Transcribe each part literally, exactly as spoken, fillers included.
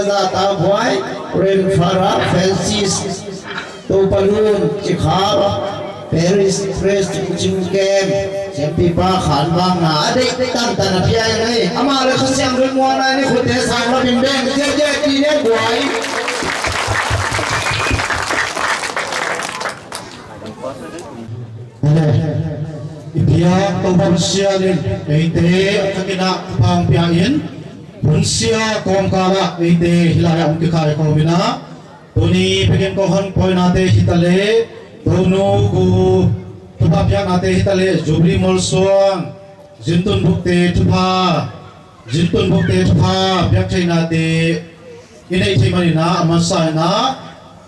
Zata Buai, Ren Fara Francis, Tupalun Cikhawa, Paris Press Cingkem, Siampipa Khan Bang na a deih tantan a pia in ei. Amah le Kha Siangtho muang nai ni, khute sang lo in beng ziahziah ti ne guai. I biak Topa Pasian in eite a thakin ah thupha hong pia in, hun sia kawmkal ah eite hih lai ah hong kikhai khawm in ah, tuni biakinn kong hon pawinate hi ta leh, Tonu gu thupha piaknate hi ta leh, Jubilee molsuang, zintun bukte thupha, zintun bukte thupha piak theihnate i neih theih manin ah, a masa in ah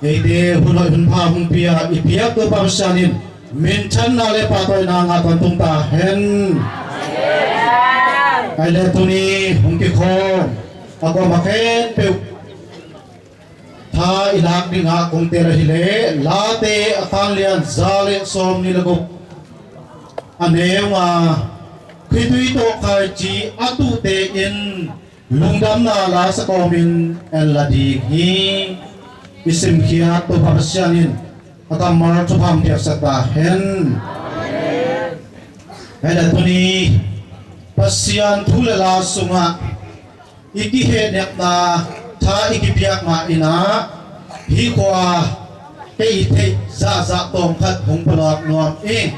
eite hun hoih hun pha hong pia i biak Topa Pasian in minthanna le pahtawina ngah tawntung ta hen. Ai le tuni hong kikhawm a kuama khempeuh tha i lak dingah kong tel ahih leh, Late a tang lian za le sawmnih le guk, a neu nga, khitui tawh khaici a tuhte in lungdamna la sa kawmin en la ding hi. I simkhiat Topa Pasian in a kammal thupha hong piaksak ta hen. Hei le tuni Pasian thu le la sungah i kihehnepna tha i kipiak mah in ah, hih khua kei i theih zahzah tawm khat hong pulak nuam ing.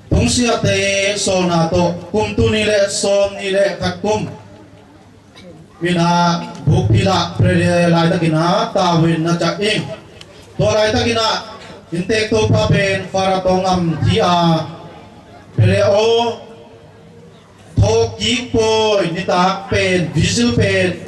Tungsiahte sawlna tawh kum tul nih le sawmnih le khat kum in ah bukpi lah Brother laitakin ah tavuan na cak ing. Tua laitakin ah inntek topa pen Father Tawng Ngam hi a, Brother aw, thawhkik pawi nitak pen, vigil pen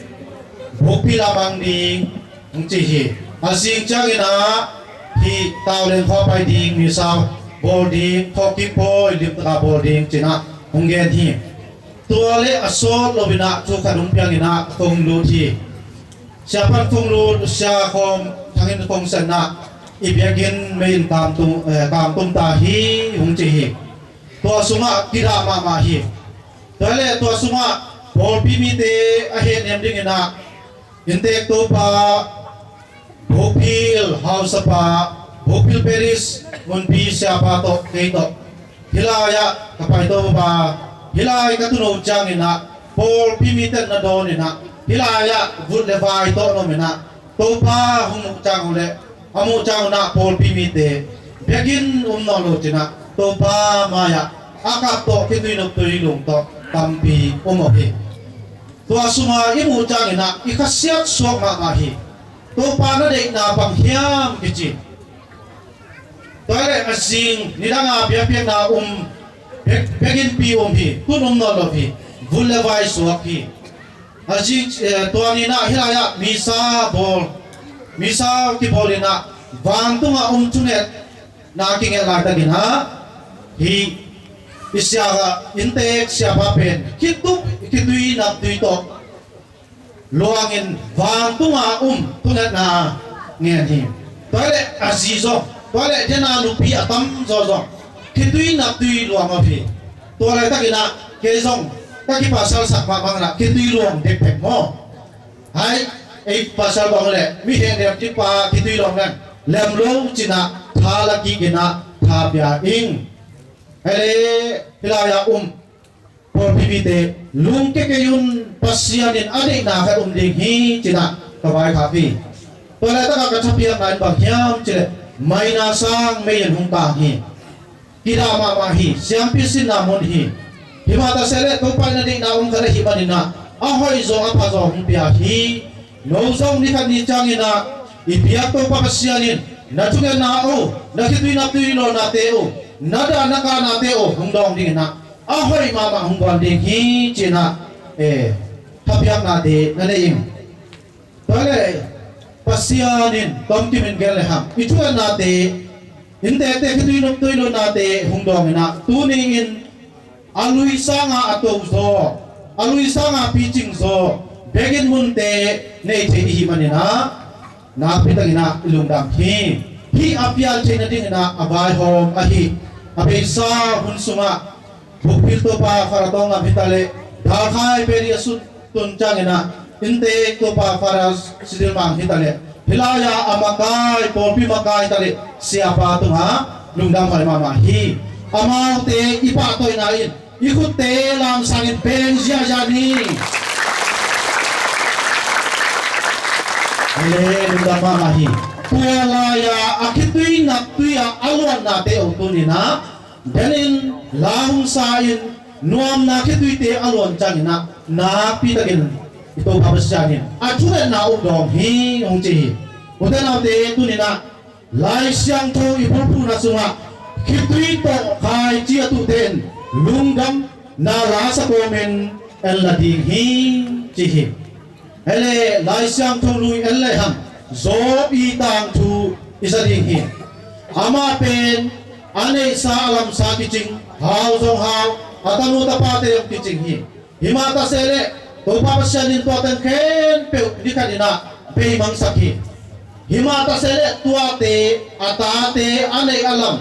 bukpi lah mang ding hong ci hi. A zing ciangin ah hih Tauleng khua pai ding, misa bawl ding, thawhkik pawi limtaka bawl ding ci-in ah hong gen hi. Tua le a sawt lo in ah thu khat hong piang in ah kong lut hi. Siapa'n kong lut, sia khawm thangin kong sen ah i biakinn mei in kangtum, eh, kangtum ta hi hong ci hi. Tua sungah kidah mahmah hi. Tua le tua sungah pawlpi mite a hehnem dingin ah inntek topa, Bukphil hausapa, Bukphil Parish munpi siapa tawh kei tawh hih lai-ah ka paito pa, hih lai ka tun uh ciangin ah pawlpi mite na dawn in ah hih lai-ah vut le vai tawh na om in ah, Topa hong muh ciang uh leh a muh ciang un ah pawlpi mite biakinn um nawn lo ci-in ah Topa mai-ah a kap tawh khitui noptui lung tawh tampi um uh hi. Tua sungah i muh ciangin ah i khasiat suak mahmah hi. Topa na deihna bang hiam kici. Tua le a zing nidang a biakpiakna um, biak, biakinnpi um hi, tun um nawn lo hi, vut le vai suak hi. A zing, eh, tua ni-in ah hih lai-ah misa bawl, misa kibawl in ah vantungah um thungetna kigelh laitakin ah hih i sia, inntek siapa pen khitui, khitui naptui tawh luangin vantungah um thungetna ngen hi. Tua le a zi zong, tua le dena nupi a tamzaw zong khitui naptui luang aw hi. Tua laitakin ah kei zong ka kipasal sak mahmah in ah khitui luang dek pek maw. Hai, ei pasal bang le mi hehnem ding pa khitui luang nan lem lo ci-in ah tha la kik in ah tha pia ing. Hei le hih lai-ah um pawlpi mite lungkia kei un, Pasian in a deihna khat um ding hi ci-in ah ka vaikhak hi. Tua laitakah ka thapiakna in bang hiam cih leh maina sang mei in hong tang hi. Kidah mahmah hi, siampi sinna mun hi. Hih mah ta se leh Topa in a deihna um khat ahih manin ah a hoih zaw a pha zaw hong pia hi. No zong ni khat ni ciangin ah i biak Topa Pasian in na thungetna uh, na khitui naptui luangnate uh, na dah na kahnate uh hong dawng dingin ah a hoih mahmah hong guan ding hi ci-in ah, eh, thapiaknate na nei ing. Tua le Pasian in tomkim in gen le hang i thungetnate, inntekte khitui noptui luangnate hong dawng in ah tuni-in a lui sanga a to zaw, a lui sanga picing zaw biakinn munte nei thei i hih manin ah nakpi takin ah i lungdam hi. Hih a pial theih nadingin ah a vaihawm ahi a beisa hun sungah Bukphil topa Father Tawng Ngam hi ta leh Dalkhai Parish a sung tun ciangin ah Innte Topa Father Sidelmang hi taleh, hih lai-ah a makai, pawlpi makai taleh siapa tungah lungdam huai mahmah hi. Amaute i pahtawina in i khutte lamsangin beng ziahziah ni. Hile lungdam mahmah hi. Tua lai-ah a khitui nak tui-ah a luannate hong tun inah, denin la hong sa in, nuamna khituite a luan cianginah nakpitakin i Topa Pasian in a thungetna uk dawng hi hong ci hi. Ute naute, tuninah Lai Siangtho i bulphuhna sungah khitui tawh khaici a tuhte in lungdamna la sa kawmin en la ding hi ci hi. Hile Lai Siangtho lui en lehang Job i tangthu i za ding hi. Amah pen a neihsa a lamsa kicing, hau zong hau, a tanu tapate zong kicing hi. Himah taseleh Topa Pasian in tua teng khempeuh ni khat inah beimangsak hi. Himah taseleh tuate, a tate a neih a lam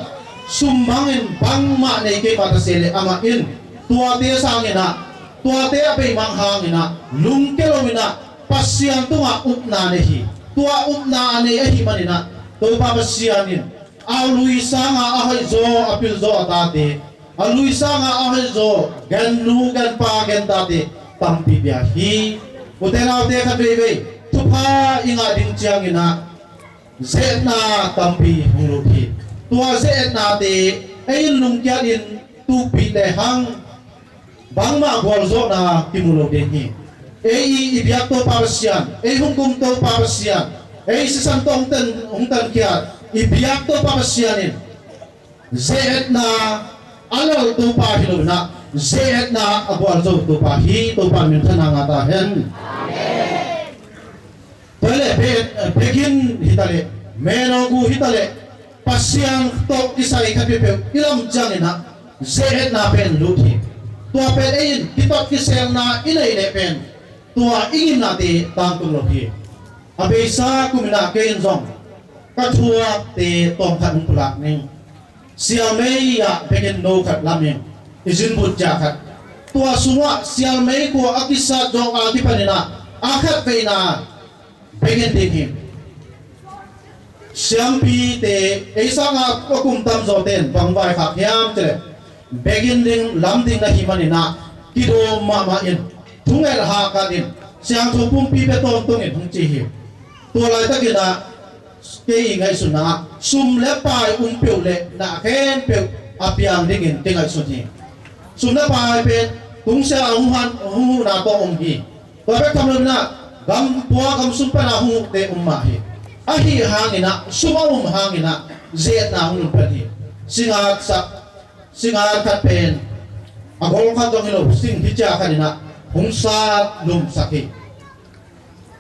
sum bangin bangmah nei kei mah taseleh amah in tuate sanginah, tuate a beimang hanginah lungke loinah Pasian tungah upna nei hi. Tua upna a nei ahih maninah Topa Pasian in a lui sanga a hoihzaw, a pilzaw a tate, a lui sanga a hoihzaw gennu genpa gentate tampi pia hi. Ute naute, khat veivei thupha i ngah ding cianginah ze-etna tampi hong lut hi. Tua ze-etnate ei in lungkiat in tukpih lehang bangmah gualzawhna kimu lo ding hi. Ei i, i biak Topa Pasian, ei hong kum Topa Pasian, ei sisan tawh hong tan, hong tankhiat i biak Topa Pasian in ze-etna a lal Topa hi loinah ze-etna a gualzo Topa hi. Topa minthanna ngah ta hen. Tua hileh be-, begin hi taleh, menogu hi taleh, Pasian tawh kisai khat peuhpeuh i lam cianginah ze-etna pen lut hi. Tua pen ei in kitot kiselna i neih leh pen tua i ngimnate tangtung lo hi. A beisa kuminah kei in zong ka thuakte tawmkhat hong pulak ning. Sialmei ah bekin no khat lam in i zinbut cia khat. Tua sungah sialmei kua a kisat zawh a kipaninah a khat veina bekin ding hi. Siampite ei sanga a kum tamzawte in bang vaikhak hiam cileh bekin ding lam ding na hih maninah kidawm mahmah in thunget hakan in siangtho pumpi pia tawntungin hong ci hi. Tua laitakinah kei i ngaihsutna ah sum le pai um peuh le na khempeuh a piang dingin kei ngaihsun hi. Sum le pai pen tungsia a hong han hong huhna tawh om hi. Tua bek tham loinah gam pua gam sum pana hong huhte um mah hi. Ahi hanginah sum a um hanginah ze-etna hong lum pan hi. Singat sak, singat khat pen a gol khat zong hi lo, sing hi cia khatinah hong sat lumsak hi.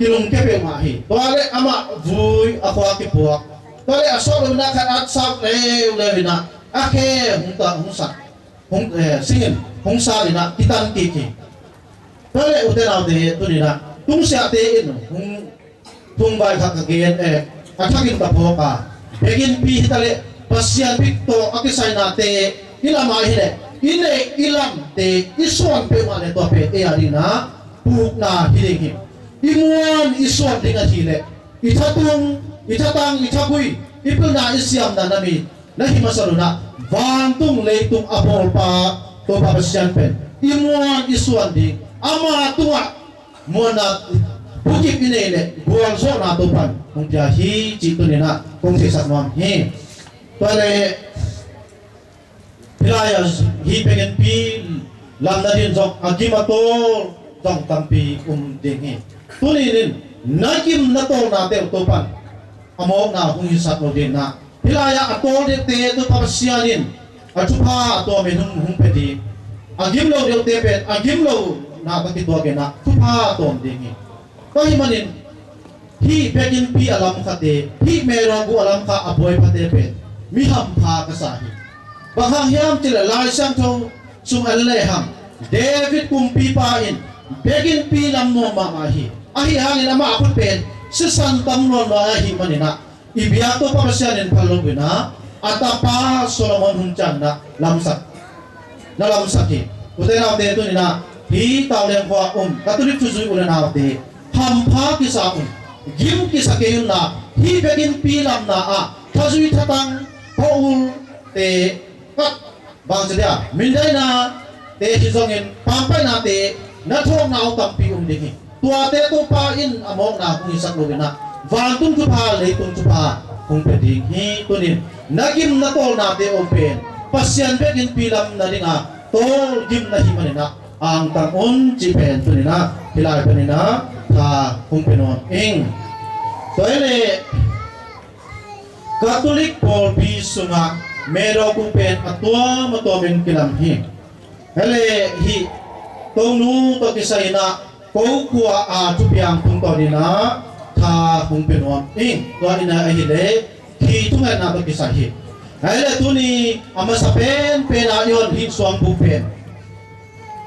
Kilungkia peuhmah hi. Tua le amah vui a khua kipuak. Tua le a sawt loinah khat at sak leuleu inah a khe hong ta hong sak, hong, eh, singin hong sat inah kitan kik hi. Tua le ute naute, tuninah tungsiahte in hong thung vaikhak ka gen, eh, a thakin ka phawk a, beginpi hi taleh Pasian bik tawh a kisainate i lam ah hileh i neih i lamte i suan peuhmah le tua pen ei a dingin pukna hi ding hi. I muan i suan ding a hileh i thatung, i thatang, i thagui, i pilna, i siamna na mi na hi masa lo inah vantung leitung a bawlpa Topa Pasian pen i muan i suan ding, ama tungah muanna bukip i neih leh gualzawhna Topan hong pia hi cih tuninah kong theisak nuam hi. Tua le hih lai-ah hih beginpi lam nading zong a gim a tawl zong tampi um ding hi. Tuni-in na gim na tawlnate uh Topan a mawkna hong hisak lo dingin ah, hih lai-ah a tawl deuhte Topa Pasian in a thupha a tawmin hong, hong pia ding. A gim lo deuhte pen a gim lohna tawh kituakin ah thupha a tawm ding hi. Tua ahih manin hih beginpi a lamkhate, hih melo gu a lamkha a buaiphate pen mi hampha ka sa hi. Bang hang hiam cih leh Lai Siangtho sung en lehang David kumpipa in beginpi lam nuam mahmah hi. Ahi hangin amah a khut pen sisan tam luanluan ahih manin ah i biak Topa Pasian in phal lo-in ah a tapa Solomon hong ciangin ah lamsak, na lamsak hi. Ute naute, tuni-in ah hih Tauleng khua-ah um Catholic thuzui u le naute, hampha kisa un, gim kisa kei unla, hih bek innpi lamna ah thazui thatang, khuaul te, kat bangci dia, mindaina te hi zongin, pampaihna te, na thuakna uh tampi um ding hi. Tuate Topa in a mawkna hong hisak lo inah, vantung thupha, leitung thupha hong pia ding hi. Tunin na gim na tawlnate om pen Pasian bek innpi lam nadinga tawl gim na hih maninah, angtang un cih pen tuninah hih lai paninah tha hong pia nuam ing. Tua hi leh Catholic pawlpi sungah Medaw kung pen a tuam a tuamin kilam hi. Hi leh hih Tonu tawh kisai inah ko khua a thupiang tungtawn inah tha hong pia nuam ing. Tua inah ahih leh khi thungetna tawh kisai hi. Hi leh tuni a masa penpen ah i on hih suangbu pen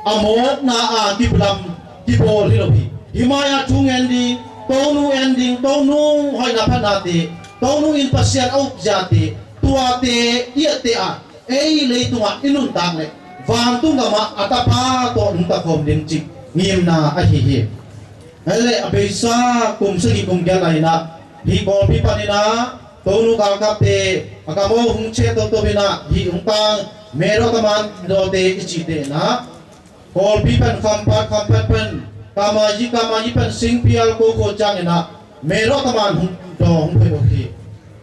a mawkna a kipilam kibawl hi lo hi. Hih mai-ah thu ngen ding, Tonu en ding, Tonu hoihna phatnate, Tonu in Pasian a upziate, tuate i etteh ah ei leitungah i nuntak leh vantung gamah a tapa tawh nuntak khawm ding cih ngimna ahi hi. Hi leh a beisa kum sagih kum giat lai inah hih Kawlpi paninah Tonu galkapte a kamaw hong ciah toto inah hih hong tang Medaw Taman dawte i cihte inah Kawlpi pan Khampat, Khampat pan Kamayi, Kamayi pan Singpial, ko khua ciang inah Medaw Taman hong daw hong phoih uh hi.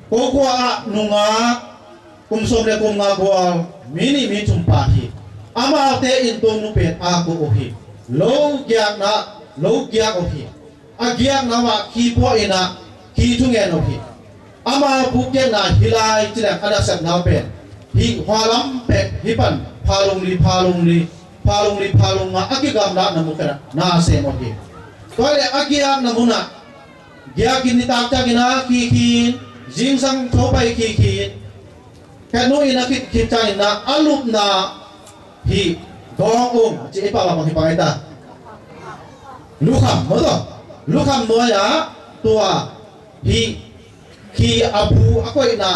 Ko khua ah nungak kum sawm le kum nga gual, mi nih mi thum pa hi. Amaute in Tonu pen a ko uh hi. Lo giakna, lo giak uh hi. A giakna mah khi pua inah khi thungen uh hi. Amau bukgiakna hih lai cileng a nasepna uh pen hih hua lam pek hih pan phalungli, phalungli, phalungli, phalunga a kigamlatna mu khat ah na sem uh hi. Tua leh a giakna munah giakin nitak ciangin a khikhin, zingsang tho pai khikhin, khat nu in a khit khit ciangin a lupna hih gawng ung ci i pah bang hih pah ai ta. Lukham maw tua, lukham nuai-ah tua hih khi a bu a koihna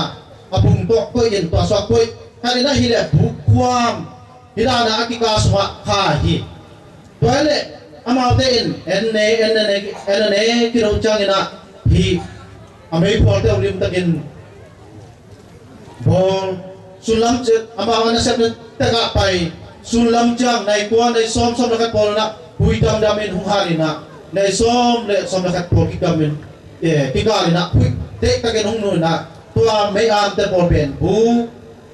a bung tawh koih in tua suak koih khat in a hih leh buk khuam hih dana a kika sungah kha hi. Tua hi leh amaute in en ne, en ne, en ne, en ne kilo ciangin a hih a meiphualte uh limtakin bawl. Sunlam ciang amau a nasepna tekah pai. Sunlam ciang nai kua nai sawm, sawm le khat pawl inah hui damdam in hong hal inah nai sawm le sawm le khat pawl kikam in, eh, kikal inah hui tektakin hong nu inah tua mei-amte pawl pen buk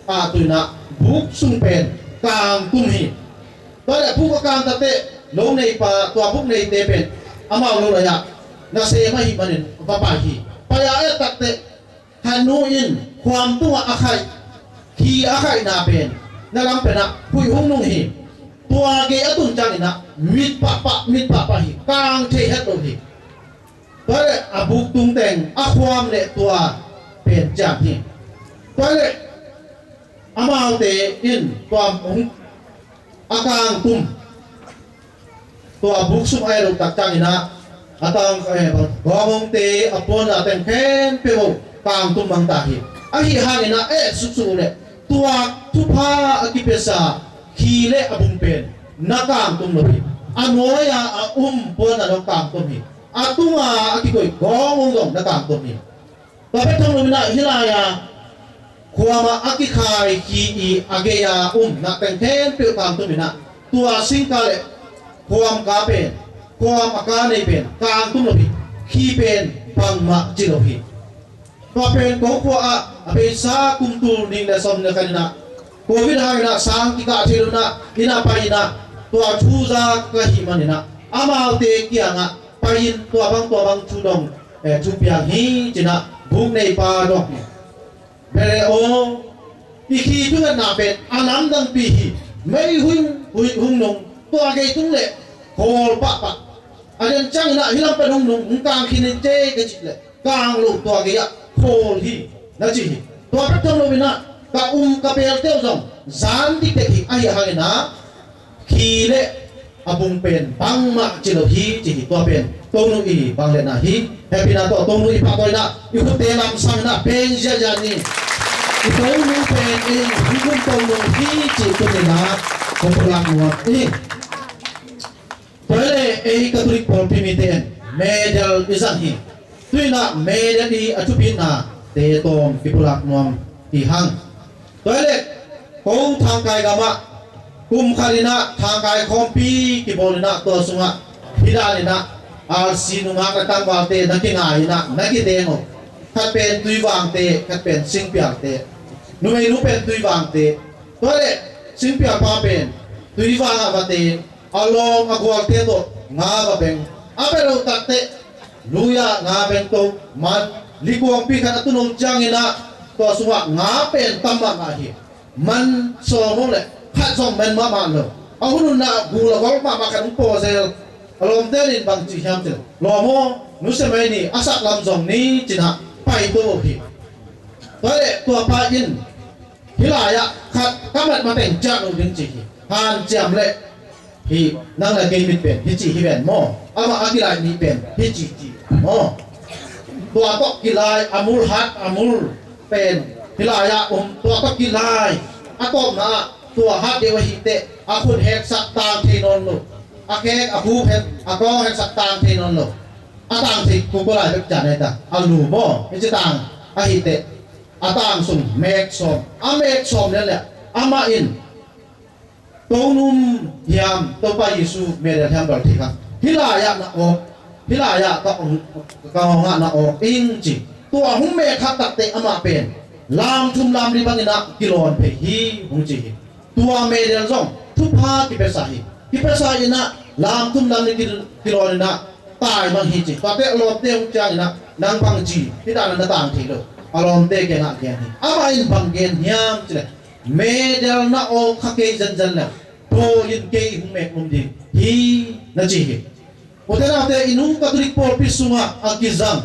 ah tu inah buk sung pen kangtum hi. Tua leh buk a kangtateh lo neipa tua buk neite pen amau lo lai-ah nasem ahih manin va pai hi. Pai-a a et takteh khat nu in khuam tungah a khaih, khi a khaihna pen na lam penah huih hong nung hi. Tua gei a tun cianginah mit pahpah, mit pahpah hi. Kang thei het lo hi. Tua leh a buk tungteng a khuam le tua pen ciam hi. Tua leh amaute in tua hong a kangtum, tua buk sung a et loh tak cianginah a tang, eh, gawngngongte a puanna teng khempeuh kangtum mang ta hi. Ahi hanginah a et suksuk uh leh tua thupha a kipiasa khi le a bung pen na kangtum lo hi. A nuai-a a um puanna dong kangtum hi. A tunga a kikoih gawngngong dong na kangtum hi. Tua bek tham loinah hih lai-a khuamah a kikhai khi i a gei-a um nateng khempeuh kangtum inah tua singka le khuam ka pen, khuam a ka nei pen kangtum lo hi. Khi pen bangmah ci lo hi. Tua pen ko khua ah a beisa kum tul nih le sawm le khat inah Covid hanginah sang kikah thei lo inah innah pai inah tua thu za ka hih maninah amaute kiangah pai-in tua bang tua bang thu dong, eh, thu piang hi cinah buk neipa dong hi. Bele aw, i khi thungetna pen a namdangpi hi. Mei hung, hung, hung nung tua gei tung le khawl pahpah. A den cianginah hih lam pen hung nung hung kang khin in cei ka cih le kang lo tua gei-ah khawl hi na ci hi. Tua bek tham loinah ka um ka pelte uh zong zan dikdek hi. Ahi hanginah khi le a bung pen bangmah ci lo hi ci hi. Tua pen Tonu i vangliatna hi. Hehpihna tawh Tonu i pahtawina i khutte lamsanginah peng ziahziah ni. I Tonu pen ei hi kum Tonu hi ci tuninah kong pulak nuam hi. Tua hi le ei Catholic pawlpi mite en medal i zang hi. Tuinah medal i a thupitnate tawm kipulak nuam hi hang. Tua hi leh ko thangkai gamah kum khat inah thangkai khawmpi kibawl inah tua sungah hih dan inah R C nungak le tangvalte na kingai inah na kiteng uh. Khat pen Tuivangte, khat pen Singpialte. Numeinu pen Tuivangte. Tua leh Singpial pa pen Tuivangah va teng, a lawm a gualte tawh nga va beng. A beh lo takteh lui-ah nga beng to man, likuangpi khat a tun om cianginah tua sungah nga pen tam mahmah hi. Man sawm om leh khat zong man mahmah lo. A hun hunah gul a gol mahmah khat hong pawzel. A lawmte in bang ci hiam cih leh, lawm aw, nusia mai ni, a sak lam zong ni cinah pai to hi. Tua leh tua pa in hih lai-ah khat ka mat mateng ciah lo ding ci hi. Hanciam leh hih nang le kei mit pen hih ci hi ven maw? Amah a kilai nih pen hih ci ci maw? Tua tawh kilai a mul hat a mul pen hih lai-ah um, tua tawh kilai a tawpna ah tua hat deuh ahih teh a khut heksak tang thei nawn lo. A khek a khup hek a kawng heksak tang thei nawn lo. A tang thei khup ko lai bek cian ai ta a lu maw? Hih ci tang ahih teh a tang sung mek sawm, a mek sawm lian leh amah in Tonum hiam, Topa Jesu medal hiam dol thei kha. Hih lai-ah na awk, hih lai-ah ka ong, ka ong ah na awk ing ci. Tua hong mek khat takteh amah pen lam thum lam li banginah kilawn phei hi hong ci hi. Tua medal zong thupha kipiasa hi. Kipiasa inah lam thum lam li ki, kilawn inah tai mang hi ci. Tuate a lawmte hong cianginah nang bang ci, hih dan na tang thei lo. A lawmte kiangah gen hi. Amah in bang gen hiam cih leh, medal na awk kha kei zenzen leh thawi in kei hong mek um ding hi na ci hi. Ute naute, i nu Catholic pawlpi sungah a kizang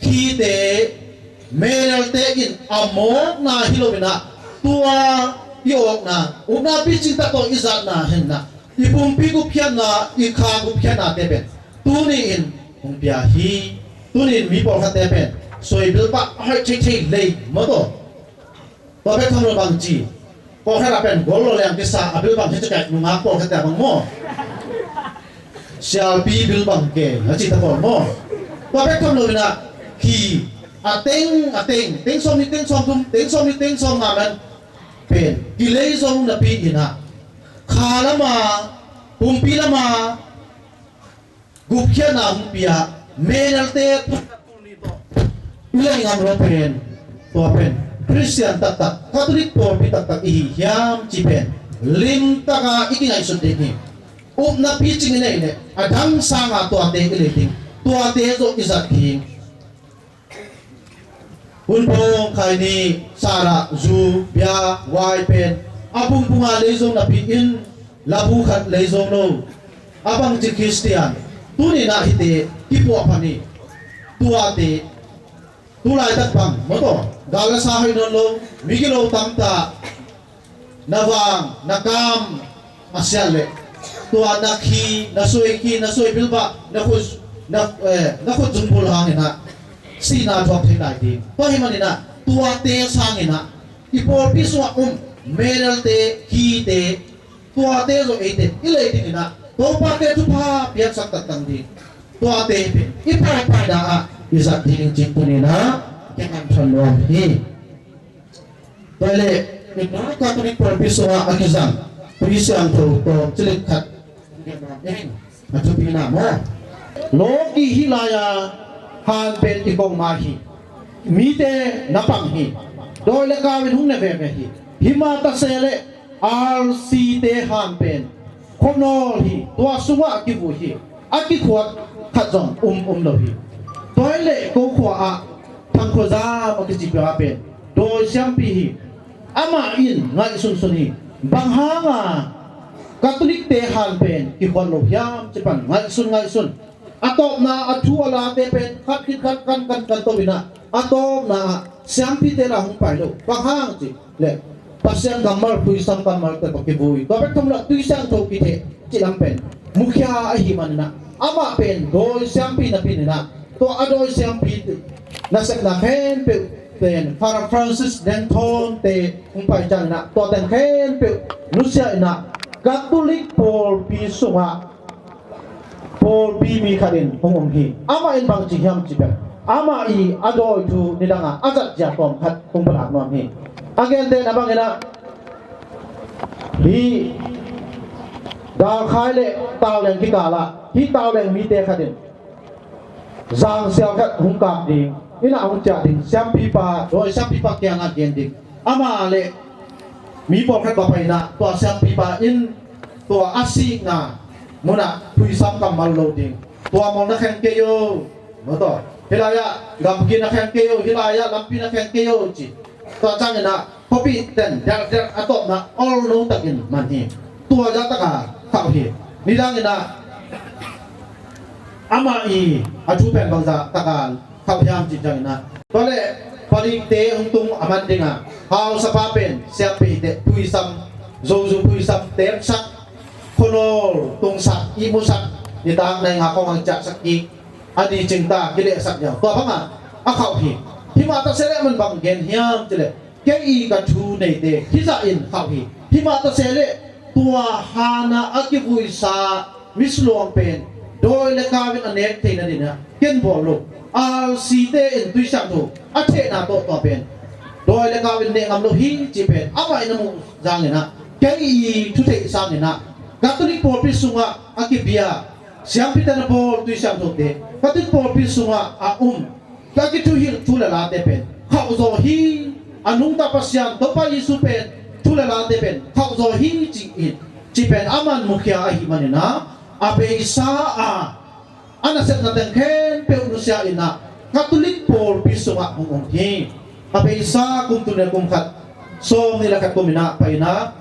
khite, medalte in a mawkna hi lo inah tua i awkna, upna picing tak tawh i zatna henna, i pumpi gupkhiatna, i kha gupkhiatnate pen tuni in hong pia hi. Tuni in mi pawlkhatte pen soi bilbah a hoih theithei lei maw taw. Tua bek tham lo bang ci. Pawlkhat a pen gol lo leng kisa a bilbang hi cakap nungak pawlkhat a bang maw? Sialpi bilbang ke a ci ta pawl maw? Tua bek tham lo inah khi a teng a teng, teng sawm nih teng sawm thum, teng sawm nih teng sawm nga man pen kilei zo napi inah kha lama, pumpi lama gupkhiatna hong pia, medalte i lei ngam lo pen, tua pen Khristian taktak, Catholic pawlpi taktak i hi hiam ci pen limtaka i kingaihsut ding hi. Upna picing i nei leh a dang sanga tuate i lei ding, tuate zawh i zat ding. Hun pawng, khaini, sarah, zu, bia, wai pen a pumpunga lei zo napi in labu khat lei zo lo. A bangci Khristian tuni nah hite kipuah phan hi. Tuate tulaitak bang maw taw, gal le sa hoih nawn lo, migilo tamta, na vang na kam a siat leh tua na khi, na suai khi, na suai bilbah, na khut, na, eh, na khut zungbul hanginah sihna thuak thei lai ding. Tua hi maninah tuate sanginah i pawlpi sungah um medalte, khite, tuate zawh eite i lei dinginah Topate thupha piaksak taktang ding. Tuate pen i paipaina ah i zat ding cih tuninah kiman thon nuam hi. Tua leh, Catholic pawlpi sungah a kizang Tui Siangtho tawm cilik khat a thupina maw? Lawki hih lai-a han pen i kong ma hi. Mite na pang hi. Dawi le kau in hong ne veve hi. Hima ta se leh R C te han pen khawm nawl hi. Tua sungah a kivui hi. A kikhuat khat zong um um lo hi. Tua hi leh ko khua ah Thang Khua Zam a kici pia pen dawi siampi hi. Amah in ngaihsunsun hi. Bang hanga Catholic te han pen kikhuat lo hiam ci pan ngaihsun ngaihsun. A tawpna a thu a late pen khat khit khat kan kan kan to inah a tawpna ah siampite la hong pai lo. Bang hang ci leh Pasian kammal, Tui Siangtho kammal te tawh kivui. Tua bek tham lo Tui Siangtho kitheh cih lam pen mukhia ahi maninah amah pen dawi siampi napi inah tua a dawi siampi nasepna khempeuh pen Father Francis Nengthawn te hong pai cianginah tua teng khempeuh nusia inah Catholic pawlpi sungah pawlpi mi khat in hong om hi. Amah in bang ci hiam cih pen, amah i a dawi thu nidangah a zat zia tawm khat hong palak nuam hi. A gentehna bangin ah, hih Dalkhai le Tauleng kikal ah hih Tauleng mite khat in zangsial khat hong kap ding, inn ah hong ciah ding, siampipa, dawi siampipa kiangah gen ding. Amah le mi pawlkhat va pai in ah, tua siampipa in tua a sikna mun ah phuisam kammal lo ding. Tua mawng na khen kei o, maw taw. Hih lai-ah gamgi na khen kei o, hih lai-ah lampi na khen kei o ci. Tua ciangin ah khuapihte in delhdelh a tawpna olno takin man hi. Tua zah taka khauh hi. Nidangin ah amah i a thu pen bangzah taka khauh hiam cih ciangin ah, tua leh palikte hong tung a man dingah hausapa pen siampipa te phuisam, zozu phuisam, teepsak, khuanawl tungsak, ihmusak, nitak nai nga khawng hong ciahsak kik, a dicing ta kilehsak ziau, tua bangah a khauh hi. Himah ta se leh man bang gen hiam cih leh, kei i ka thu neite hizah in khauh hi. Himah ta se leh tua hanah a kivuisa misiluang pen dawi le kau in a nek theihna dingin ah ken bawl lo. R C te in tuisiangtho a thehna tawh tua pen dawi le kau in neh ngam lo hi cih pen amah in a muh zangin ah, kei i thu theih sangin ah, Catholic pawlpi sungah a kibia siampite na bawl tuisiangthote, Catholic pawlpi sungah a um, ka kithuhilh thu le late pen khauh zaw hi. A nungta Pasian Topa Jesu pen thu le late pen khauh zaw hi ci in, ci pen a man mukhia ahih manin ah, a beisa a, a nasepna teng khempeuh nusia in ah Catholic pawlpi sungah hong om hi. A beisa kum tul le kum khat, sawmnih le khat kum in ah pai in ah,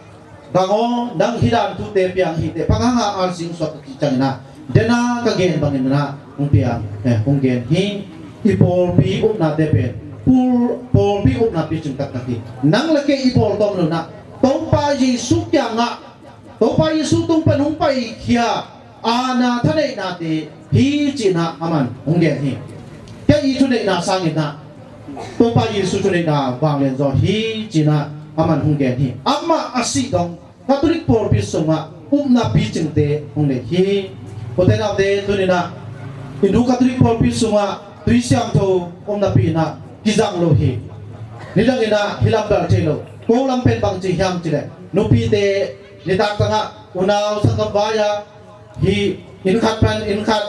Gang aw, nang hih dan thute piang hi teh, panganga alsing suak ka cih ciangin ah, dena ka gen bangin ah hong piang, eh, hong gen hi. I pawlpi upnate pen pul-, pawlpi upna picing taktak hi. Nang le kei i bawl tawm lo in ah, Topa Jesu kiangah, Topa Jesu tung pan hong paikhia aana thaneihnate hi ci in ah a man hong gen hi. Kei i thuneihna sangin ah, Topa Jesu thuneihna vanglian zaw hi ci in ah a man hong gen hi. Amah a sih dong Catholic pawlpi sungah upna picingte hong nei hi. Ute naute, tuni in ah Hindu Catholic pawlpi sungah tuisiangtho om napi in ah kizang lo hi. Nidang in ah hih lam bel thei lo. Ko lam pen bang ci hiam cih leh, nupite nitak tangah unau sanggam vai-a, hih inn khat pan inn khat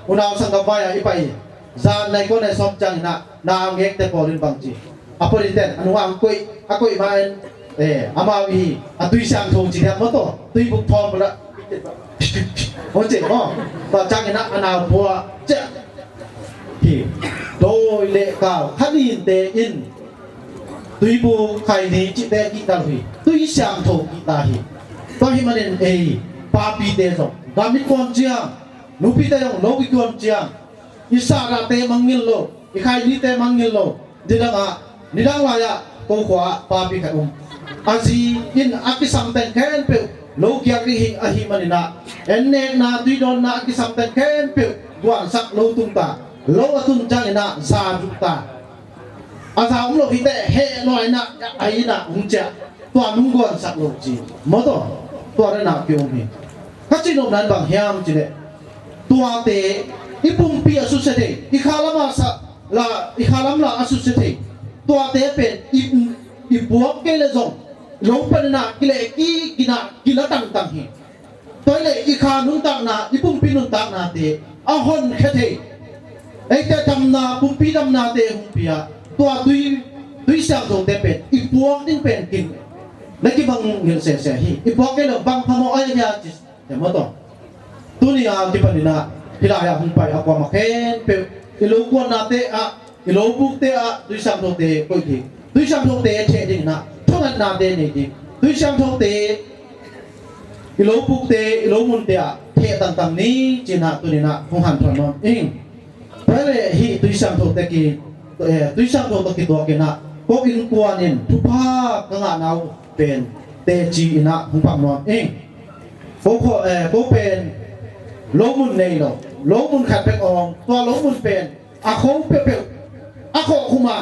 unau sanggam vai-a i pai, zan nai kua nai sawm ciangin ah na ngekte pawl in bang ci. A pawlite'n a nungah hong koih, a koih ma-in, eh, amau i a tuisiangtho ci diam maw taw, tuibuk thawng bula hong ci maw. Tua ciangin ah a nau pua ciah hi. Dawi le kau kha ninte in tuibuk, khaini cihte kihta lo hi. Tuisiangtho kihta hi. Tua ahih manin ei papite zong gam i kuan ciang, nupite zong lo i kuan ciang, i sahrahte mangngilh lo, i khainite mangngilh lo. Nidangah, nidang lai-ah ko khua-ah papi khat um. A zi in a kisam teng khempeuh lo kiak ding hi ahih manin ah, ennekna, tuidawnna a kisam teng khempeuh guansak lo tung ta. Lo a tun ciangin ah za zuk ta. A za om lo hi teh, heh lua in ah, a inn ah hong ciah. Tua nung guansak lo ci maw taw. Tua dan a ki-um hi. Ka cih nopna in bang hiam cih leh, tuate i pumpi a susia thei, i kha lam a sa la, i kha lam la a susia thei, tuate pen i, i puak kei leh zong lo panin ah kileh kik in ah kila tangtang hi. Tua hi leh i kha nuntakna, i pumpi nuntaknate a honkhia thei, eite damna, pumpi damnate hong pia, tua tui, tuisiangthote pen i puak ding pen kin na kibangngilh sese hi. I puak kei lo bang phamawh ahi hia ci, ci maw taw. Tuni a kipanin ah hih lai-ah hong pai a kuamah khempeuh, i lo kuannate ah, i lo bukte ah tuisiangthote koih ding, tuisiangthote theh dingin ah thungetnate nei ding, tuisiangthote i lo bukte, i lo munte ah theh tangtang ni ci-in ah tuni in ah hong hanthawn nuam ing. Tua leh hih tuisiangthote ki, eh, tuisiangtho tawh kituakin ah ko innkuan in thupha ka ngahna uh pen teci in ah hong pang nuam ing. Ko kho, eh, ko pen lo mun nei lo, lo mun khat bek awng, tua lo mun pen a kho peuhpeuh, a khawh khuma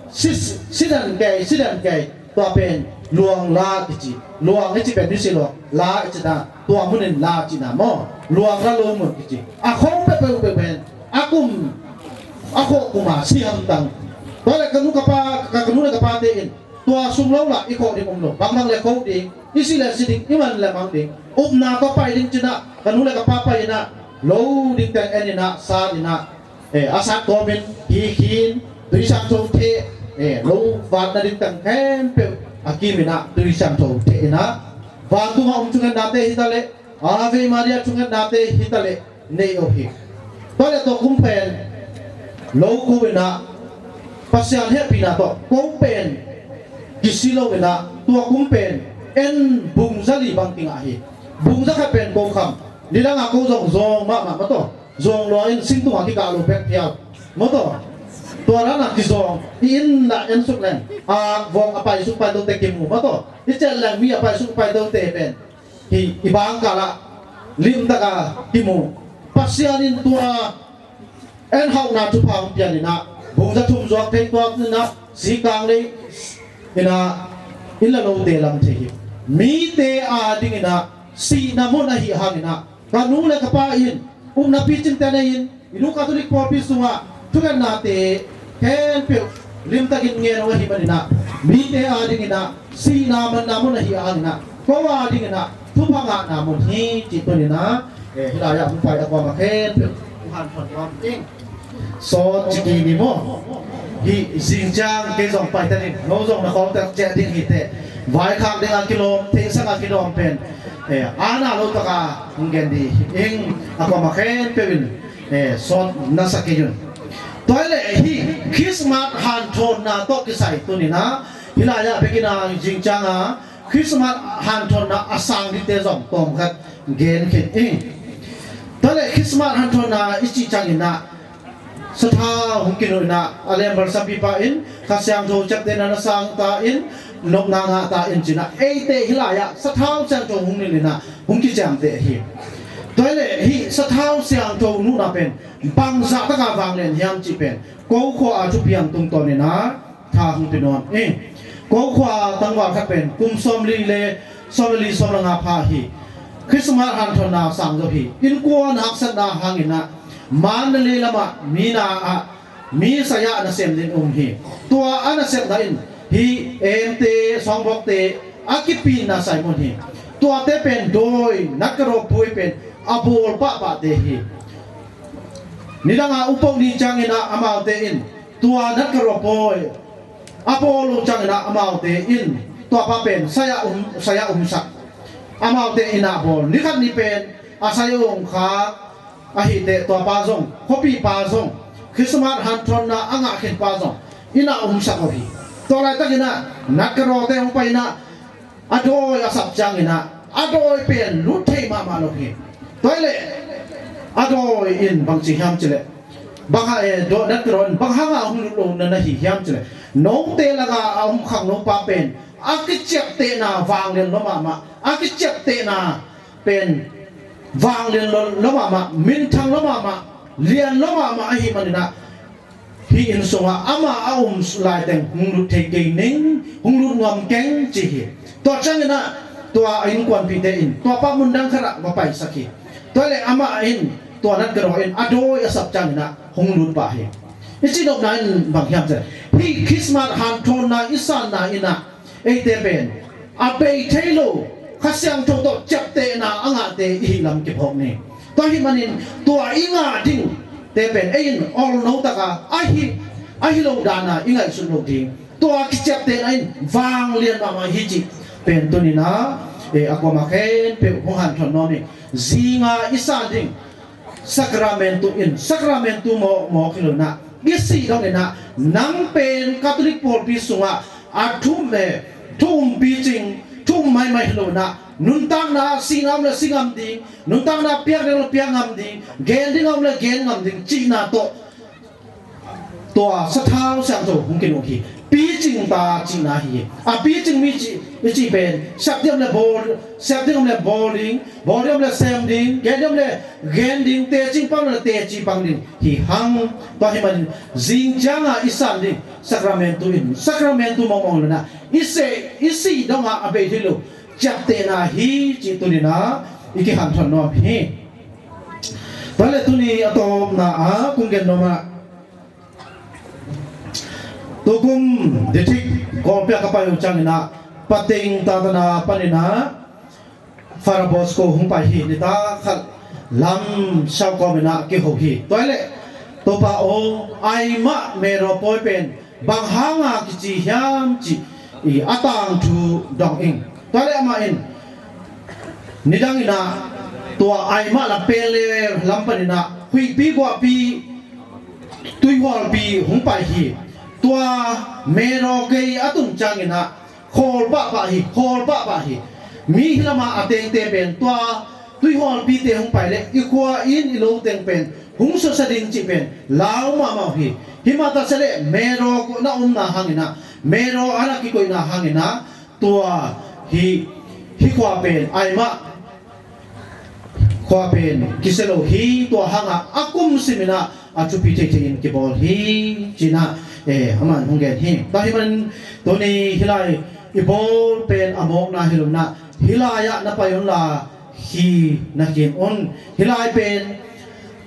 si, si dan kei, si dan kei, tua pen luang la kici, luang i ci pen misi luang, la i ci ta, tua mun in la cihna maw. Luang ra lo mun kici. A khawng peuhpeuh pen a kum, a khawh kum a si hamtang. Tua leh ka nu ka pa, ka, ka nu le ka pate in tua sung lo lah i khawh ding um lo. Bangbang le khawh ding, i si le si ding, i man le mang ding. Upna ka pai ding ci-in ah, ka nu le ka pa pai in ah, lo ding teng en in ah, sat in ah, eh, a sat kawmin hi khin, Tui Siangtho theh, eh, lo vat nading teng khempeuh a kim in ah, Tui Siangtho theh in ah, vantung a om thungetnate hi ta leh, Ave Maria thungetnate hi ta leh, nei uh hi. Tua leh tua kum pen lo ko in ah, Pasian hehpihna tawh ko pen kisi lo in ah, tua kum pen en bung za li bang kingah hi. Bung za khat pen ko kham, nidang a ko zong zawng mahmah maw taw. Zawng lua in sing tungah kikah lo bek phial maw taw. Tua dan a kizawng, i inn ah en suk leng, a vawng a pai suk pai tote kimu maw taw. I ciah leng mi a pai suk pai tote pen hi, i bang kal ah limtak a kimu. Pasian in tua en hauhna thupha hong pia in ah, bung za thum zuak thei tua in ah, sikang lei in ah, inn le lote lam thei hi. Mite a ding in ah, sihna mun ahih hang in ah, ka nu le ka pa in upna picingte nei in, i nu Catholic pawlpi sungah thungetnate khempeuh limtakin ngen uh ahih man in ah, mite a ding in ah, sihna manna mun ahih hang in ah, ko a ding in ah, thupha ngahna mun hi cih tuni-in ah, eh, hih lai-ah hong pai a kuamah khempeuh hong hanthawn nuam ing. Sawt ciki ni maw? Hih zing ciang kei zong pai ta ding, no zong na khawng tak ciah ding hi teh. Vaikhak ding a kilawm, theihsang a kilawm pen, eh, a na lo taka hong gen ding hi ing. A kuamah khempeuh in, eh, sawt na sa kei un. Tua leh hih Christmas hanthawnna tawh kisai tuni-in ah, hih lai-ah bek in ah zing ciang a Christmas hanthawnna a sang dingte zong tawmkhat gen khin ing. Tua leh Christmas hanthawnna i cih ciangin ah, sathau hong kinun in ah, a lem balsampipa in Kha Siangtho ciaptehna na sang ta in, nopna ngah ta in ci-in ah, eite hih lai-ah sathau siangtho hong nilh in ah hong kiciamteh hi. Tua leh hih sathau siangtho nuhna pen bangzah taka vanglian hiam cih pen ko khua a thupiang tungtawn in ah tha hong pia nuam ing. Ko khua tangval khat pen kum sawmli le, sawmli sawmnga pha hi. Christmas hanthawnna sang zo hi. Innkuan haksatna hangin ah Mandalay lamah mi na ah, mi saya a nasem ding um hi. Tua a nasepna in hih emte, sawngbawkte a kipinna sai mun hi. Tuate pen dawi, natkaraw puai pen a bawl pahpahte hi. Nidang a upoh ni ciangin ah amaute in tua natkaraw puai a bawl uh ciangin ah amaute in tua pa pen saya um, saya umsak. Amaute in ah bawl. Nikhat ni pen a saya um kha ahih teh tua pa zong, khuapi pa zong, Christmas hanthawnna a ngah khin pa zong inn ah umsak uh hi. Tua laitakin ah natkarawte hong pai in ah a dawi a sap ciangin ah a dawi pen lut thei mahmah lo hi. Tua hi leh a dawi in bangci hiam cih leh, bang hang, eh, dawi, natkaraw in bang hangah hong lut lo na na hi hiam cih leh, note lakah a om khangno pa pen a kiciaptehna vanglian lua mahmah, a kiciaptehna pen vanglian lua, lua mahmah, minthang lua mahmah, lian lua mahmah ahih manin ah hih inn sungah amah a um laiteng hong lut thei kei ning, hong lut nuam keng ci hi. Tua ciangin ah tua a innkuanpihte in tua pa mundang khatah va paisak hi. Tua leh amah in, tua natkaraw in a dawi a sap ciangin ah hong lut pah hi. I cih nopna in bang hiam cih leh, hih Christmas hanthawnna i sanna in ah eite pen a bei thei lo, Kha Siangtho tawh ciaptehna a ngahte i hih lam kiphawk ni. Tua ahih manin tua i ngah dingte pen ei in awlno taka a hi, a hi lo dana i ngaihsut loh ding. Tua kiciaptehna in vanglian mahmah hi cih pen tuni-in ah, eh, a kuamah khempeuh hong hanthawn nuam hi. Zinga i san ding Sacramentu in, Sacramentu mawkmawk hi lo-in ah, i sih dongin ah, nang pen Catholic pawlpi sungah a thu um, eh, thu um picing, thu um maimai hi lo-in ah, nuntakna ah sihna om leh si ngam ding, nuntakna piak ding om leh piak ngam ding, gen ding om leh gen ngam ding cihna tawh tua sathau siangtho hong kinun hi. Picing ta cihna hi. A picing mi cih, i cih pen, sep ding om leh bawl, sep ding om leh bawl ding, bawl ding om leh sem ding, gen ding om leh gen ding, teci pang om leh teci pang ding hi hang. Tua ahih manin zing ciangah i san ding Sacramentu in, Sacramentu mawkmawk lo-in ah, i sih, i sih dongah a bei thei lo ciaptehna hi cih tuni-in ah i kihanthawn nuam hi. Tua leh tuni a tawpna ah kong gen nuam ah, tukum district Kawlpi ah ka pai uh ciangin ah, Pateng Tatana panin ah Father Bosco hong pai hi. Nitak khat lam siau kawmin ah kiho hi. Tua leh Topa aw, aimah Mero pawi pen bang hanga kici hiam cih i a tangthu dong ing. Tua leh amah in nidangin ah tua aimah lam, Penle lam panin ah huihpi guahpi tuihualpi hong pai hi. Tua Mero gei a tun ciangin ah khawl pahpah hi, khawl pahpah hi. Mi hi lamah a tengte pen tua tuihualpite hong pai leh i khua in i lo teng pen hong susia ding cih pen lau mahmah uh hi. Himah ta se leh Mero na omna hangin ah, Mero a na kikoihna hangin ah, tua hi, hi khua pen aimah khua pen kisia lo hi. Tua hangah a kum simin ah a thupi theithei in kibawl hi, ci-in ah, eh, amah in hong gen hi. Tua hih manin tuni hih lai i bawl pen a mawkna hi lo-in ah, hih lai-ah na pai un la, hi na khin un. Hih lai pen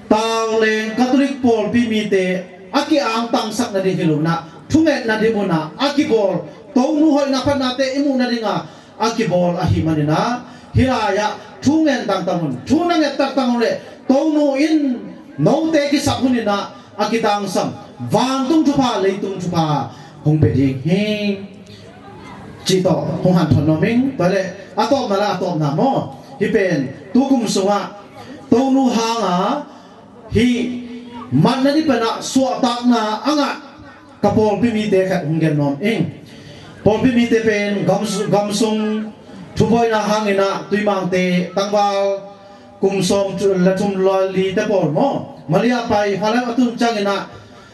Tauleng Catholic pawlpi mite a ki-angtangsak nading hi lo-in ah, thungetna ding munah a kibawl, Tonu hoihna phatnate i muh nadinga a kibawl ahih manin ah, hih lai-ah thu ngen tangtang un, thu na nget tangtang un leh Tonu in note kisap hun in ah a kitangsam vantung thupha, leitung thupha hong pia ding hi, cih tawh hong hanthawn nuam ing. Tua leh a tawpna la, a tawpna maw, hih pen tukum sungah Tonu hanga hih matna ding pen ah suahtakna a ngah ka pawlpi mite khat hong gen nuam ing. Pawlpi mite pen gam, gamsung thubuaina hangin ah Tuimangte tangval kum sawm le thum le lite pawl maw, Malaysia pai, Malaysia a tun ciangin ah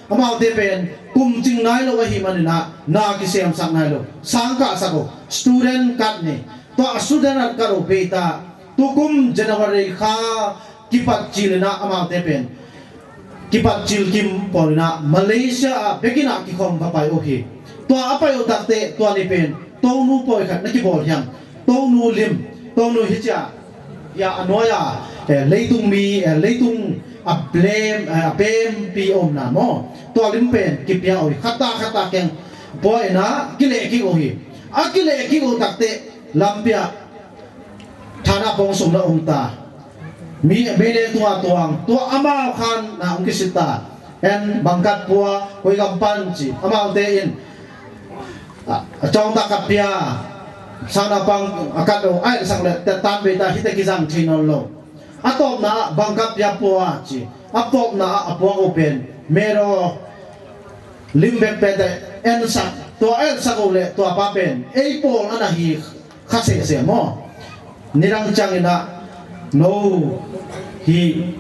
amaute pen kum cing nai lo ahih manin ah na kisiamsak nai lo, sang kahsak uh, student card ni, tua student card uh bei ta, tukum January kha kipat cil in ah amaute pen kipat cil kim pawl in ah Malaysia ah bek in ah kikhawm va pai uh hi. Tua a pai uh takteh tua ni pen Tonu pawi khat na kibawl hiam? Tonu lim, Tonu hi cia, ya a nuai a, eh, leitung mi, eh, leitung a blem, eh, a pempi omna maw, tua lim pen kipia uh hi. Khat ta khat ta kiang pua in ah kileh kik uh hi. A kileh kik uh takteh lampi ah thana pong sung na om ta. Mi, mi le tua tuang, tua amau khan na hong kisit ta. En bangkat pua, koi gam pan ci, amaute in, a, a cawng ta kat pia, sang na pang a kat lo, ai sang le, te tan bei ta, hite kizang thei nawn lo. A tawpna ah bangkat pia pua ci, a tawpna ah a puak uh pen Mero lim bek pen te ensak, tua ensak uh leh tua pa pen ei pawl a na hi kha sehseh maw. Nidang ciangin ah no hih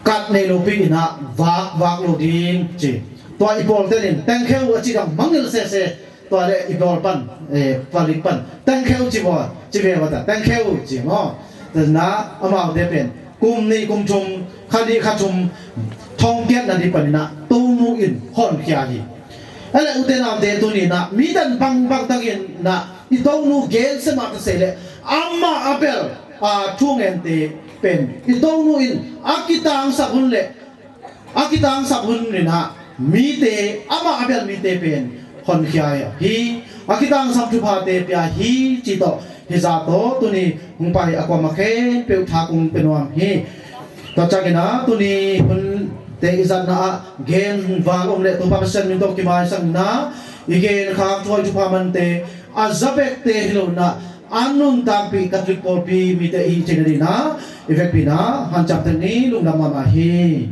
card nei lopi in ah vak, vak lo ding ci. Tua i pawlte in tengkheu a ci dang mangngilh sehseh. Tua leh i pawl pan, eh, palik pan tengkheu ci baw, ci ve baw ta, tengkheu ci maw. Tua na amaute pen kum nih kum thum, kha nih kha thum thongkiatna ding panin ah Tonu in honkhia hi. A leh ute naute, tuni in ah mi dan bangbang tangin ah i Tonu gensia mah ta se leh amah a bel, a, thungente pen i Tonu in a kitangsap hun leh a kitangsap hun in ah mite, amah a bel mite pen honkhia hi, a kitangsap thuphate pia hi, cih tawh hih zah tawh tuni hong pai a kuamah khempeuh tha kong pia nuam hi. Tua ciangin ah tuni hunte i zatna ah gen val om leh Topa Pasian min tawh kimaisak in ah i gen khak thuhoih thupha mante a za bekte hi lo in ah a nuntakpih Catholic pawlpi mite i cihna ding in ah i vekpi in ah hanciam tek ni. Lungdam mahmah hi.